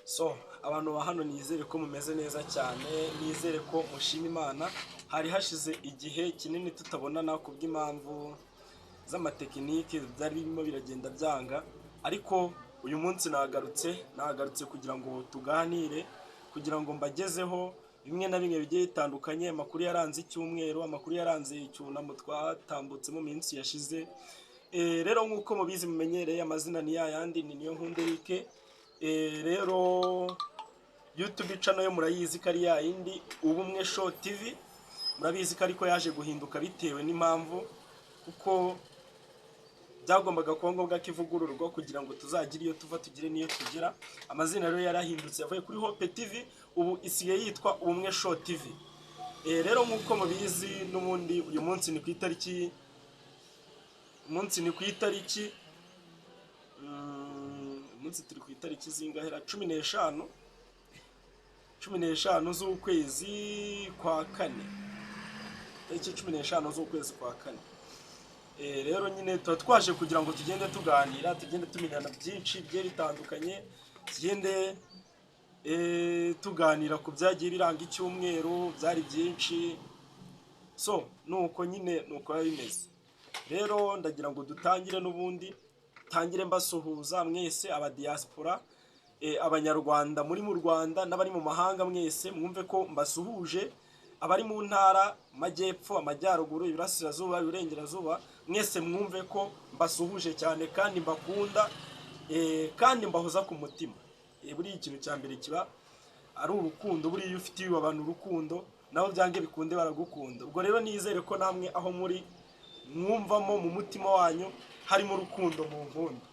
So abantu ba hano nizere ko mumeze neza cyane, nizere ko mushima Imana. Hari hashize igihe kinini tutabonana kubw'impamvu z'amatekinike byari birimo biragenda byanga, ariko uyu munsi nagarutse kugira ngo tuganire, kugira ngo mbagezeho bimwe na bimwe bigiye bitandukanye, amakuru yaranze icyumweru, amakuru yaranze icyunamo twatambutse mu minsi yashize. Rero nk'uko mubizi mumenyereye, amazina ni yayandi, ni Niyonkunda Eric. Rero YouTube channel yo murayizi ko ari yayindi, Ubumwe Show TV. Murabizi ko ariko yaje guhinduka bitewe n'impamvu, kuko byagombaga kuba ngombwa ko ivugururwa kugira ngo tuzagire iyo tuva tugire n'iyo tugera. Amazina rero yarahindutse, yavuye kuri Hope TV, ubu isigaye yitwa Ubumwe Show TV. Rero nk'uko mubizi n'ubundi uyu munsi ni ku itariki, umunsi turi ku itariki zingahera, 15, 15 z'ukwezi kwa kane, tariki 15 z'ukwezi kwa kane. Rero nyine tuba twaje kugira ngo tugende tuganira, tugende tumenyana byinshi bigiye bitandukanye, tugende tuganira ku byagiye biranga icyumweru, byari byinshi. So nuko nyine nuko biba bimeze. Rero ndagira ngo dutangire n'ubundi, tangire mbasuhuza mwese aba diaspora, abanyarwanda muri mu Rwanda n'abari mu mahanga mwese mwumve ko mbasuhuje, abari mu ntara majyepfo, amajyaruguru, iburasirazuba, iburengerazuba, mwese mwumve ko mbasuhuje cyane kandi mbakunda, kandi mbahoza ku mutima. Buriya ikintu cya mbere kiba ari urukundo, buriya iyo ufitiye abantu urukundo nabo byange bikunde baragukunda. Ubwo rero nizere ko namwe aho muri mwumvamo mu mutima wanyu harimo urukundo mu nkunda.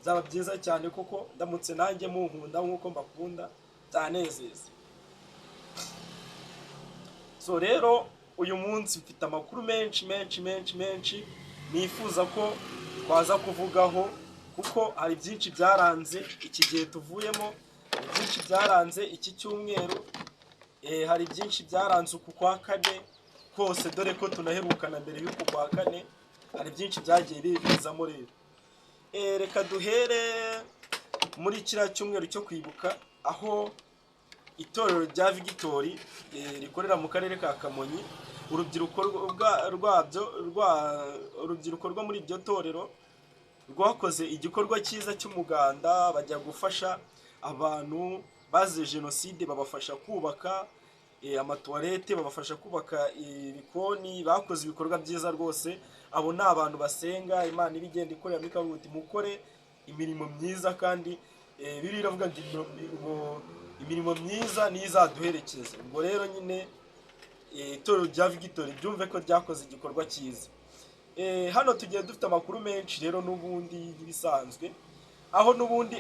Byaba byiza cyane kuko ndamutse nanjye munkunda nk'uko mbakunda, byanezeza. So rero uyu munsi mfite amakuru menshi menshi menshi menshi nifuza ko twaza kuvugaho, kuko hari byinshi byaranze iki gihe tuvuyemo, hari byinshi byaranze iki cyumweru, hari byinshi byaranze uku kwa kane kose, dore ko tunaherukana mbere y'uku kwa kane, hari byinshi byagiye bizamo. Rero reka duhere muri kiriya cyumweru cyo kwibuka, aho itorero rya Victory rikorera mu karere ka Kamonyi, urubyiruko rwabyo urubyiruko rwo muri iryo torero rwakoze igikorwa cyiza cy'umuganda, bajya gufasha abantu bazize jenoside, babafasha kubaka amatuwarete, babafasha kubaka ibikoni, bakoze ibikorwa byiza rwose. Abo ni abantu basenga Imana ibigenda ikorera muri kabuti, mukore imirimo myiza, kandi Bibiliya iravuga ngo imirimo myiza niyo izaduherekeza. Ubwo rero nyine itorero rya Victory ryumve ko ryakoze igikorwa cyiza. Hano tugiye dufite amakuru menshi rero n'ubundi nk'ibisanzwe, aho n'ubundi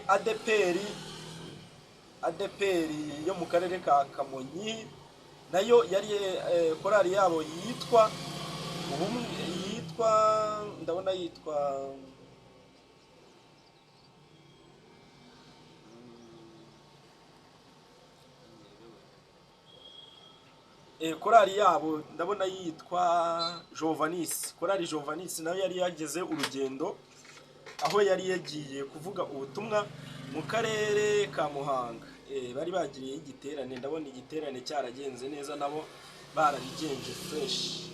ADEPR yo mu karere ka Kamonyi nayo yari korali yabo yitwa ubumwe, yitwa ndabona yitwa korali yabo ndabona yitwa Jovanis. Korali Jovanis nayo yari yageze urugendo aho yari yagiye kuvuga ubutumwa mu karere ka Muhanga. Bari bagiriye igiterane, ndabona igiterane cyaragenze neza, nabo barabigenje fresh.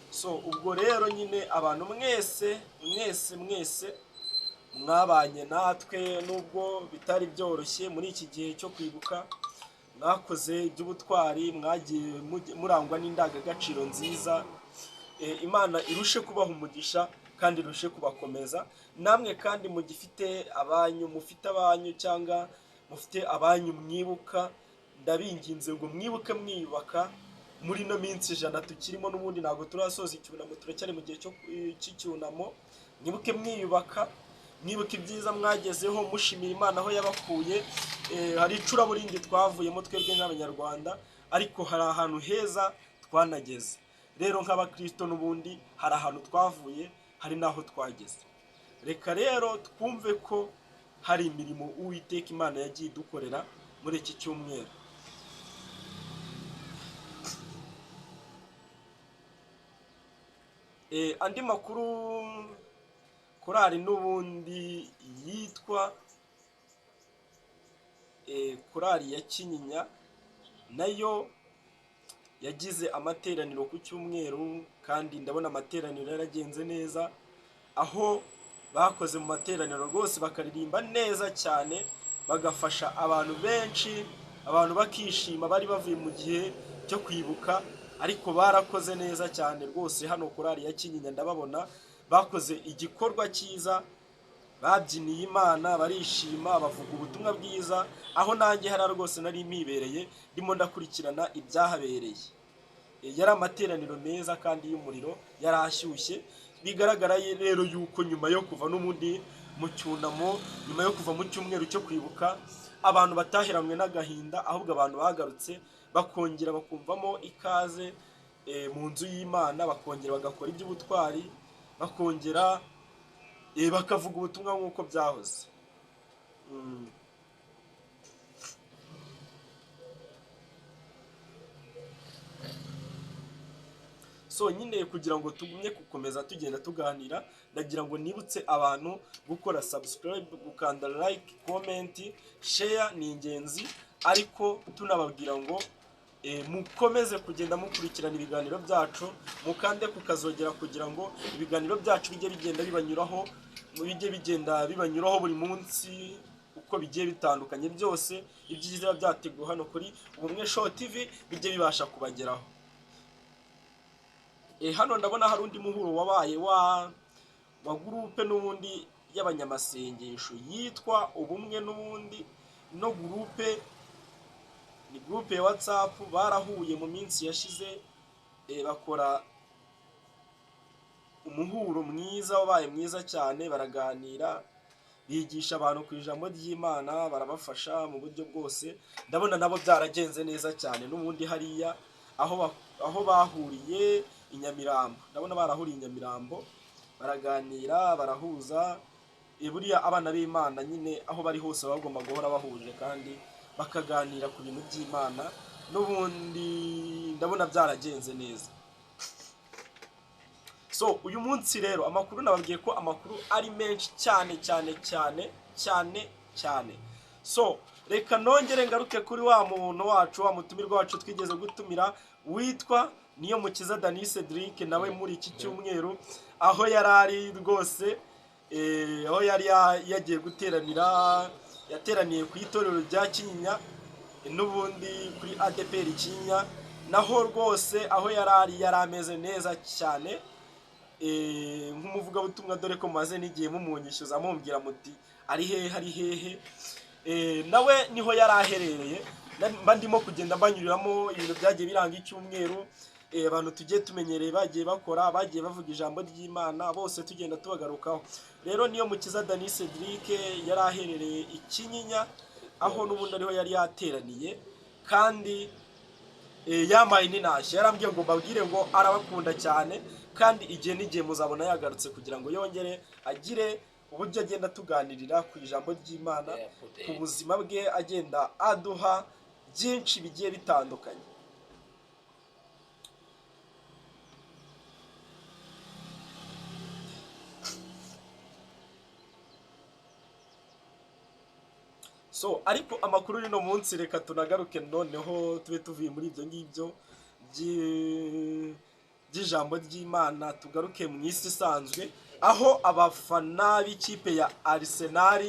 So ubwo rero nyine abantu mwese mwese mwese mwabanye natwe, nubwo bitari byoroshye muri iki gihe cyo kwibuka, mwakoze iby'ubutwari, mwagiye murangwa n'indangagaciro nziza. Imana irushe kubaha umugisha kandi irushe kubakomeza. Namwe kandi mugifite abanyu, mufite abanyu cyangwa mufite abanyu mwibuka, ndabinginze ngo mwibuke mwiyubaka muri no minsi 100 tukirimo. N'ubundi ntabwo turasoza icyunamo, turacyari mu gihe cy'icyunamo. Mwibuke mwiyubaka, mwibuke ibyiza mwagezeho, mushimira Imana aho yabakuye. Hari icuraburindi twavuyemo twebwe nk'abanyarwanda, ariko hari ahantu heza twanageze. Rero nk'abakristo n'ubundi hari ahantu twavuye, hari n'aho twageze. Reka rero twumve ko hari imirimo Uwiteka Imana yagiye idukorera muri iki cyumweru. Andi makuru, korali n'ubundi yitwa Korali ya Kinyinya nayo yagize amateraniro ku cyumweru, kandi ndabona amateraniro yaragenze neza, aho bakoze mu materaniro rwose bakaririmba neza cyane, bagafasha abantu benshi, abantu bakishima, bari bavuye mu gihe cyo kwibuka, ariko barakoze neza cyane rwose. Hano korali ya Kinyinya ndababona bakoze igikorwa cyiza, babyiniye Imana, barishima, bavuga ubutumwa bwiza, aho nanjye hariya rwose nari mpibereye ndimo ndakurikirana ibyahabereye. Yari amateraniro meza kandi y'umuriro, yari ashyushye. Bigaragara rero yuko nyuma yo kuva n'ubundi mu cyunamo, nyuma yo kuva mu cyumweru cyo kwibuka, abantu bataheranwe n'agahinda, ahubwo abantu bagarutse bakongera bakumvamo ikaze mu nzu y'Imana, bakongera bagakora iby'ubutwari, bakongera bakavuga ubutumwa nk'uko byahoze. So nyine kugira ngo tugumye gukomeza tugenda tuganira, ndagira ngo nibutse abantu gukora subscribe, gukanda like, comment, share ni ingenzi, ariko tunababwira ngo mukomeze kugenda mukurikirana ibiganiro byacu, mukande kukazogera kugira ngo ibiganiro byacu bijye bigenda bibanyuraho, bijye bigenda bibanyuraho buri munsi uko bigiye bitandukanye byose, ibyiza byateguwe hano kuri Ubumwe Show TV bijye bibasha kubageraho. Hano ndabona hari undi muhuro wabaye wa gurupe n'ubundi y'abanyamasengesho yitwa Ubumwe, n'ubundi no gurupe ni gurupe ya WhatsApp, barahuye mu minsi yashize, bakora umuhuro mwiza wabaye mwiza cyane, baraganira, bigisha abantu ku ijambo ry'Imana, barabafasha mu buryo bwose. Ndabona nabo byaragenze neza cyane n'ubundi hariya aho bahuriye i Nyamirambo, ndabona barahuriye i Nyamirambo, baraganira, barahuza. Buriya abana b'Imana nyine aho bari hose bagomba guhora bahuje kandi bakaganira ku bintu by'Imana, n'ubundi ndabona byaragenze neza. So uyu munsi rero amakuru nababwiye ko amakuru ari menshi cyane cyane cyane cyane cyane. So reka nongere ngaruke kuri wa muntu wacu, wa mutumirwa wacu twigeze gutumira witwa Niyomukiza Dany Cedric, nawe muri iki cyumweru aho yari ari rwose, aho yari yagiye guteranira, yateraniye ku itorero rya Kinyinya n'ubundi kuri ADPR Kinyinya, naho rwose aho yari ari yari ameze neza cyane, nk'umuvugabutumwa, dore ko maze n'igihe mumunyishyuza mumbwira muti ari hehe ari hehe, nawe niho yari aherereye. Mba ndimo kugenda mbanyuriramo ibintu byagiye biranga icyumweru, abantu tugiye tumenyereye bagiye bakora, bagiye bavuga ijambo ry'Imana, bose tugenda tubagarukaho. Rero Niyomukiza Dany Cedric yari aherereye i Kinyinya, aho n'ubundi ariho yari yateraniye, kandi yambaye n'intashyo, yarambwiye ngo mbabwire ngo arabakunda cyane, kandi igihe n'igihe muzabona yagarutse kugira ngo yongere agire uburyo agenda tuganirira ku ijambo ry'Imana, ku buzima bwe, agenda aduha byinshi bigiye bitandukanye. So ariko amakuru rino munsi reka tunagaruke noneho tube tuvuye muri ibyo ngibyo by'ijambo ry'Imana, tugaruke mu isi isanzwe, aho abafana b'ikipe ya Arsenal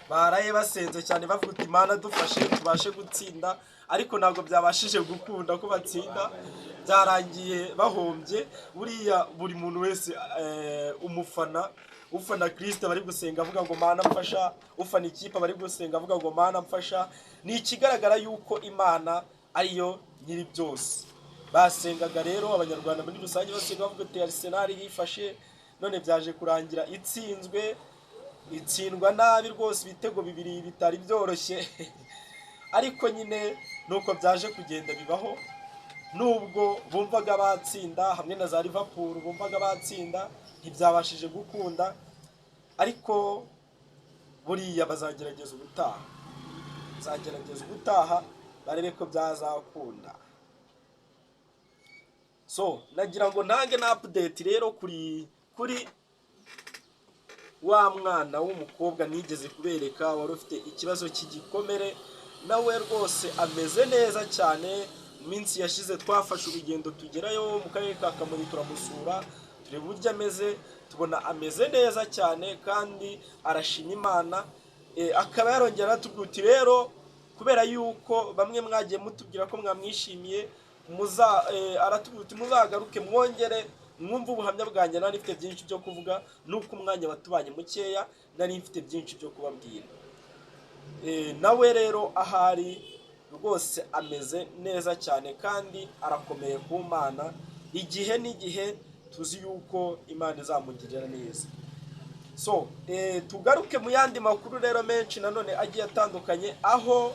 baraye basenze cyane bavuga uti Imana dufashe tubashe gutsinda, ariko ntabwo byabashije gukunda ko batsinda, byarangiye bahombye. Buriya buri muntu wese umufana ufana Kristo bari gusenga avuga ngo Mana mfasha, ufana ikipe bari gusenga avuga ngo Mana mfasha. Ni ikigaragara yuko Imana ariyo nyiri byose. Basengaga rero abanyarwanda muri rusange basenga bavuga ati Arsenal yifashe, none byaje kurangira itsinzwe, itsindwa nabi rwose, ibitego bibiri bitari byoroshye, ariko nyine nuko byaje kugenda bibaho. Nubwo bumvaga batsinda hamwe na za Liverpool, bumvaga batsinda ntibyabashije gukunda, ariko buriya bazagerageza ubutaha, bazagerageza ubutaha barebe ko byazakunda. So nagira ngo ntange na update rero kuri wa mwana w'umukobwa nigeze kubereka wari ufite ikibazo cy'igikomere Nawe rwose ameze neza cyane. Mu minsi yashize twafashe urugendo tugerayo mu karere ka Kamonyi, turamusura, tureba uburyo ameze, tubona ameze neza cyane kandi arashima Imana. Akaba yarongera aratubwira uti rero kubera yuko bamwe mwagiye mutubwira ko mwamwishimiye, aratubwira uti muzagaruke mwongere mwumve ubuhamya bwanjye, nari mfite byinshi byo kuvuga, nuko umwanya watubanye mukeya, nari mfite byinshi byo kubabwira. Nawe rero ahari rwose ameze neza cyane kandi arakomeye ku Mana. Igihe n'igihe tuzi yuko Imana izamugirira neza. So tugaruke mu yandi makuru rero menshi nanone agiye atandukanye, aho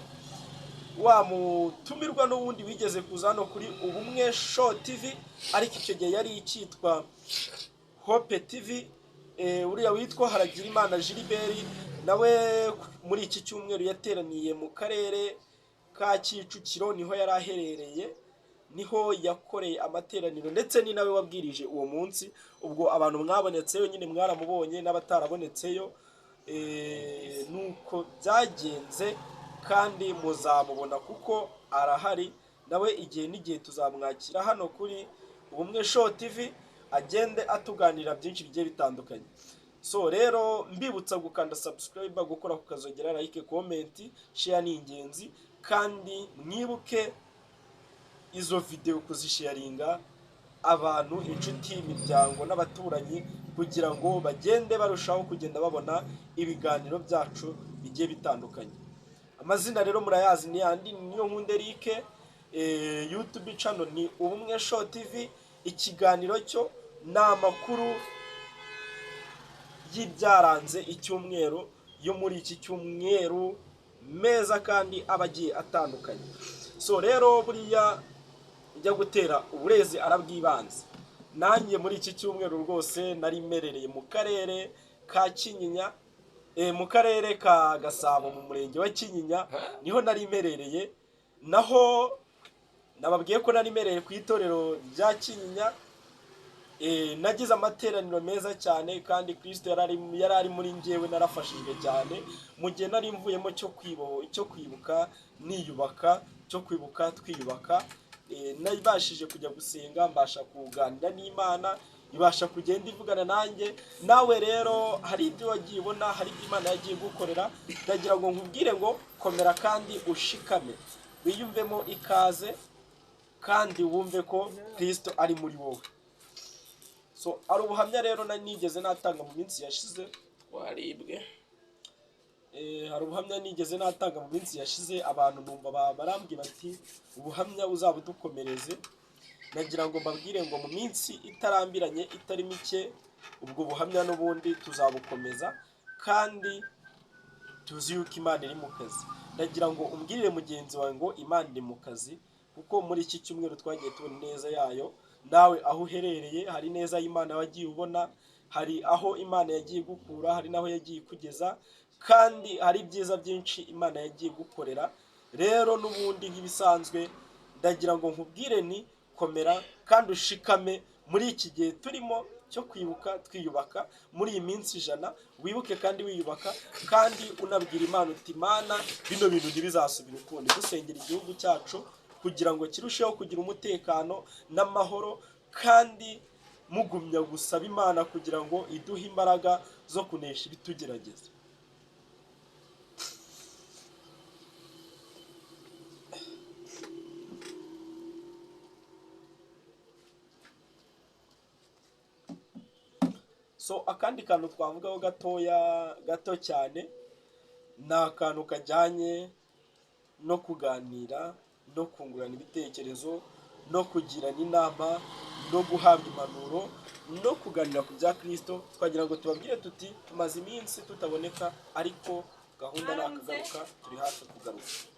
wa mutumirwa n'ubundi wigeze kuza hano kuri Ubumwe Show TV, ariko icyo gihe yari icyitwa Hope TV, uriya witwa Haragirimana Gilbert, nawe muri iki cyumweru yateraniye mu karere ka Kicukiro, niho yari aherereye, niho yakoreye amateraniro, ndetse ni nawe wabwirije uwo munsi. Ubwo abantu mwabonetseyo nyine mwaramubonye, n'abatarabonetseyo nuko byagenze, kandi muzamubona kuko arahari nawe. Igihe n'igihe tuzamwakira hano kuri Ubumwe Show TV, agende atuganira byinshi bigiye bitandukanye. So rero mbibutsa gukanda subscribe, gukora kukazogera, like, comment, share ni ingenzi, kandi mwibuke izo video kuzisharinga abantu, inshuti, imiryango n'abaturanyi, kugira ngo bagende barushaho kugenda babona ibiganiro byacu bigiye bitandukanye. Amazina rero murayazi ni yandi, niyo Nkunda Eric. YouTube channel ni Ubumwe Show TV. Ikiganiro cyo ni amakuru y'ibyaranze icyumweru, yo muri iki cyumweru meza kandi aba agiye atandukanye. So rero buriya ujya gutera uburezi arabwibanze. Nanjye muri iki cyumweru rwose nari merereye mu karere ka Kinyinya, mu karere ka Gasabo, mu murenge wa Kinyinya niho nari merereye. Naho nababwiye ko nari merereye ku itorero rya Kinyinya. Nagize amateraniro meza cyane kandi Kristo yari ari muri njyewe, narafashijwe cyane mu gihe nari mvuyemo cyo kwibuka niyubaka, cyo kwibuka twiyubaka. Nabashije kujya gusenga, mbasha kuganira n'Imana, ibasha kugenda ivugana nanjye. Nawe rero hari ibyo wagiye ubona, hari ibyo Imana yagiye gukorera, ndagira ngo nkubwire ngo komera kandi ushikame, wiyumvemo ikaze kandi wumve ko Kristo ari muri wowe. So ari ubuhamya rero nigeze natanga mu minsi yashize, waribwe. Hari ubuhamya nigeze natanga mu minsi yashize, abantu numva barambwira bati ubuhamya uzabudukomereze. Nagira ngo mbabwire ngo mu minsi itarambiranye itari mike ubwo buhamya n'ubundi tuzabukomeza, kandi tuzi yuko Imana iri mu kazi. Ndagira ngo umbwirire mugenzi wawe ngo Imana iri mu kazi, kuko muri iki cyumweru twagiye tubona neza yayo. Nawe aho uherereye hari neza y'Imana wagiye ubona, hari aho Imana yagiye gukura, hari n'aho yagiye kugeza, kandi hari ibyiza byinshi Imana yagiye gukorera. Rero n'ubundi nk'ibisanzwe ndagira ngo nkubwire ni komera kandi ushikame muri iki gihe turimo cyo kwibuka twiyubaka, muri iyi minsi 100 wibuke kandi wiyubaka, kandi unabwira Imana uti Imana bino bintu ntibizasubira ukundi. Dusengera igihugu cyacu kugira ngo kirusheho kugira umutekano n'amahoro, kandi mugumya gusaba Imana kugira ngo iduhe imbaraga zo kunesha ibitugerageza. So akandi kantu twavugaho gatoya gato cyane ni akantu kajyanye no kuganira no kungurana ibitekerezo no kugirana inama no guhabwa impanuro no kuganira ku bya Kristo. Twagira ngo tubabwire tuti tumaze iminsi tutaboneka, ariko gahunda nakagaruka, turi hafi kugaruka.